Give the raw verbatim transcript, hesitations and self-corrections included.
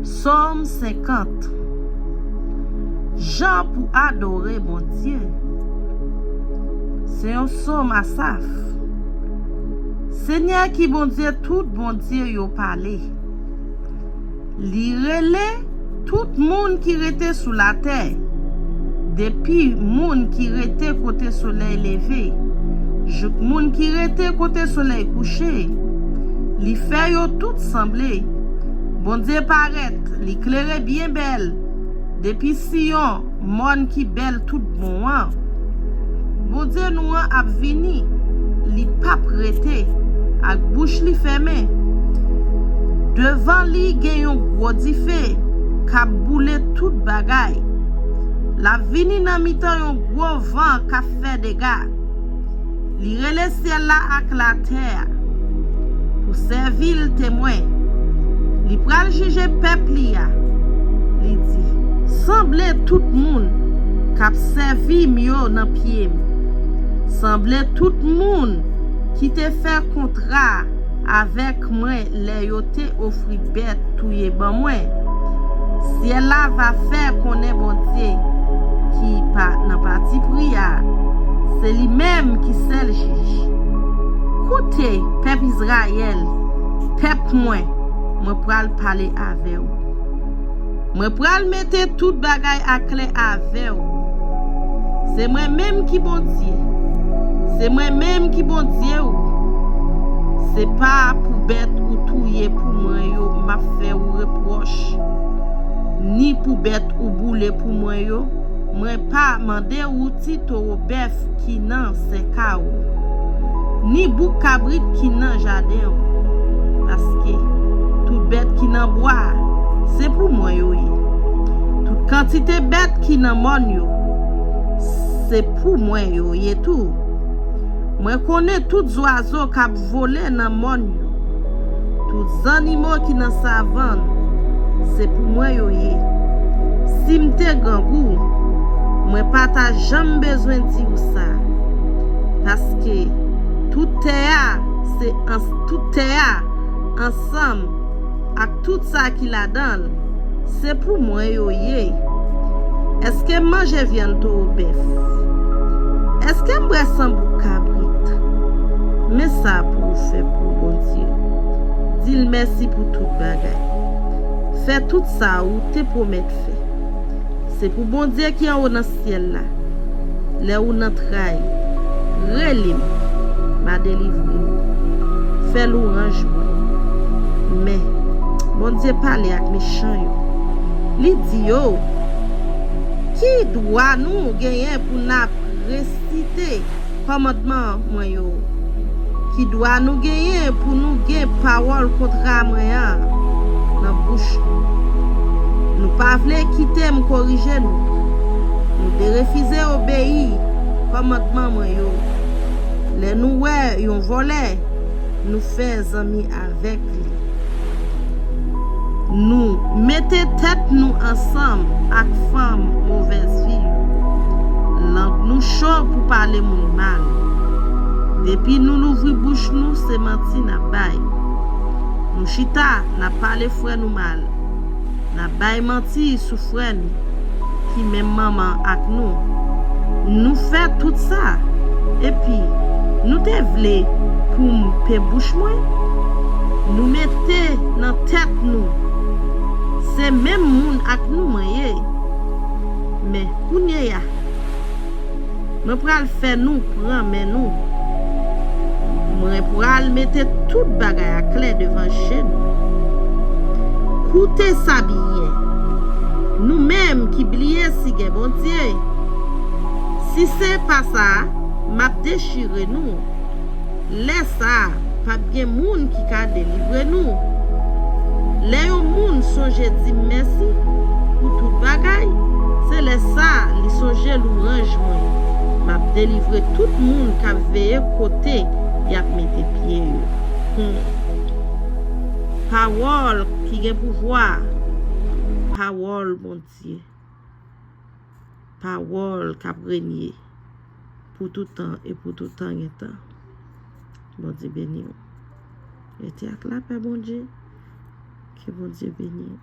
Sòm senkant. Jan pou adore Bondye. Se yon sòm Asaf. Senyè ki Bondye tout bondye yo pale. Li rele tout moun ki rete sou latè, depi moun ki rete kote solèy leve, jouk moun ki rete kote solèy kouche. Li fè yo tout sanble. Bondye parèt, li klere byen bèl, depi Siyon, mòn ki bèl tout bon an. Bondye nou an ap vini, li p ap rete, ak bouch li fèmen. Devan li gen yon gwo dife k ap boule tout bagay. L ap vini nan mitan yon gwo van k ap fè dega. Li rele syèl la ak latè a pou sèvi l temwen. Li pral jije pèp li a. Li di, sanble tout moun k ap sèvi m yo nan pye m. Sanble tout moun ki te fè kontra avèk mwen lè yo te ofri bèt touye ban mwen. Syèl la va fè konnen Bondye ki pa nan patipri a, se li menm ki sèl jij. Koute, pèp Izrayèl, pèp mwen, mwen pral pale avè w. Mwen pral mete tout bagay aklè avè w. Se mwen menm ki Bondye. Se mwen menm ki Bondye w. Se pa pou bèt ou touye pou mwen yo m ap fè ou repwòch, ni pou bèt ou boule pou mwen yo. Mwen pa mande ou ti towo bèf ki nan sèk a ou, ni bouk kabrit ki nan jaden ou, paske tout bèt ki nan bwa a, se pou mwen yo ye. Tout kantite bèt ki nan mòn yo, se pou mwen yo ye tou. Mwen konnen tout zwazo k ap vole nan mòn yo. Tout zannimo ki nan savann, se pou mwen yo ye. Si m te grangou, mwen pa ta janm bezwen di w sa. Paske tout tè a, se ans-, tout tè a ansanm ak tout sa ki ladan l, se pou mwen yo ye. Èske m manje vyann towo bèf? Èske m bwè san bouk kabrit? Men sa pou ou fè pou Bondye. Di l mèsi pou tout bagay. Fè tout sa ou te pwomèt fè. Se pou Bondye ki anwo nan syèl la. Lè ou nan tray, rele m, m a delivre ou. Fè lwanj mwen. Men, Bondye pale ak mechan yo. Li di yo, ki dwa nou genyen pou n ap resite kòmandman mwen yo? Ki dwa nou genyen pou nou gen pawòl kontra mwen an nan bouch nou? Nou pa vle kite m korije nou. Nou derefize obeyi kòmandman mwen yo. Lè nou wè yon vòlè, nou fè zanmi avèk li. Nou mete tèt nou ansanm ak fanm movèz vi yo. Lang nou cho pou pale moun mal. Depi nou louvri bouch nou, se manti n ap bay. Nou chita, n ap pale frè nou mal. N ap bay manti sou frè nou ki menm manman ak nou. Nou fè tout sa, epi nou te vle pou m pen bouch mwen? Nou mete nan tèt nou se menm moun ak nou mwen ye. Men kounye a, mwen pral fè nou pran men nou. Mwen pral mete tout bagay aklè devan je nou. Koute sa byen, nou menm ki bliye si gen Bondye. Si se pa sa, m ap dechire nou. Lè sa a, p ap gen moun ki ka delivre nou. Lè yon moun sonje di m mèsi pou tout bagay, se lè sa a li sonje lwanj mwen. M ap delivre tout moun k ap veye kote y ap mete pye yo. Hmm. Pawòl ki gen pouvwa, pawòl Bondye. Pawòl k ap renye pou tout tan e pou tout tan gen tan. Bondye beni w. Rete ak lapè Bondye. Ke Bondye beni w.